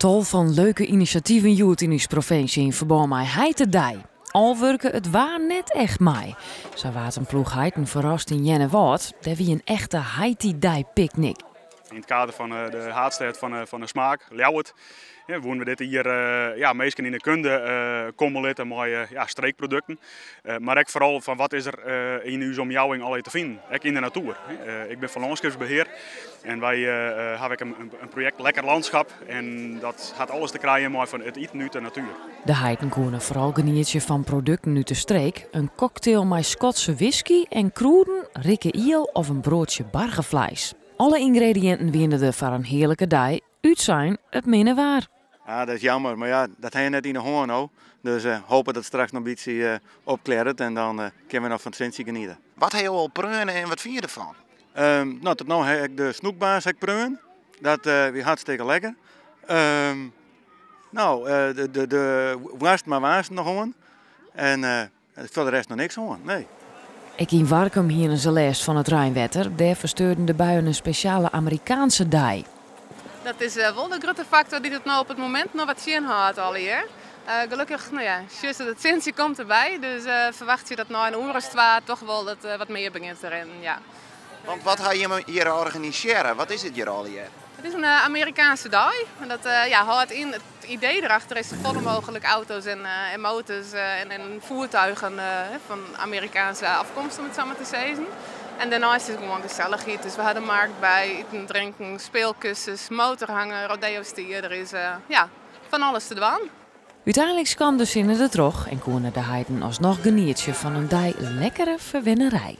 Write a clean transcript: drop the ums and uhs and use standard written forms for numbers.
Tal fan leuke inisjativen hjoed yn ús provinsje yn ferbân mei Heitedei. Al wurke it waar net echt mei. Sa waard in ploech heiten ferrast yn Earnewâld. Dêr wie in echte Heitedei-picknick. Yn it kader fan de haadstêd fan de smaak, Ljouwert, woene we dit jier ja, minsken yn de kunde komme litte mei ja, streekprodukten. Mar ek foaral fan wat is der yn ús omjouwing allegear te finen, ek yn de natuer. Ik bin fan lânskipsbehear en wy hawwe ek in projekt Lekker Landschap en dat hat alles te krijen mei fan it iten út de natuer. De heiten koene foaral genietsje fan produkten út de streek, in cocktail mei Skotse whisky en krûden, rikke iel of in broadsje bargefleis. Alle yngrediïnten wiene der foar in hearlike dei, útsein it minne waar. Ja, dat is jammer, mar ja, dat ha je net yn de hân no. Dus hope dat it straks noch in bytsje opklearret en dan kinne we noch fan it sintsje geniete. Wat ha jo al preaun en wat fine je derfan? No, tot no ha ik de snoekbaars ek preaun. Dat wie hartstikke lekker. No, de woarst mei woarsten noch oan. En foar de rest noch niks oan, nee. Ek yn Warkum hiene se lêst fan it reinwetter. Dêr fersteurden de buien in spesjale Amerikaanse dei. Dat is wol de grutte faktor dy't it no op it momint noch wat tsjinhâldt allegear. Gelokkich, no ja, sjochst dat it sintsje komt derby, dus ferwachtsje dat nei in oere as twa toch wol dat wat mear begjint te rinnen, ja. Want wat ha jimme hjir organisearre? Wat is it hjir allegear? It is in Amerikaanse dei en dat ja, hâldt yn, it idee derachter is safolle mooglik auto's en motors en voertuigen fan Amerikaanse afkomst om it sa mar te sizzen. En dêrneist is it gewoan gesellichheid, dus we ha de markt by, iten, drinken, speelkussens, motorhangen, rodeo-stier, der is ja, fan alles te dwaan. Uteinliks kaam de sinne dertroch en koene de heiten asnoch genietsje fan in dei lekkere ferwennerij.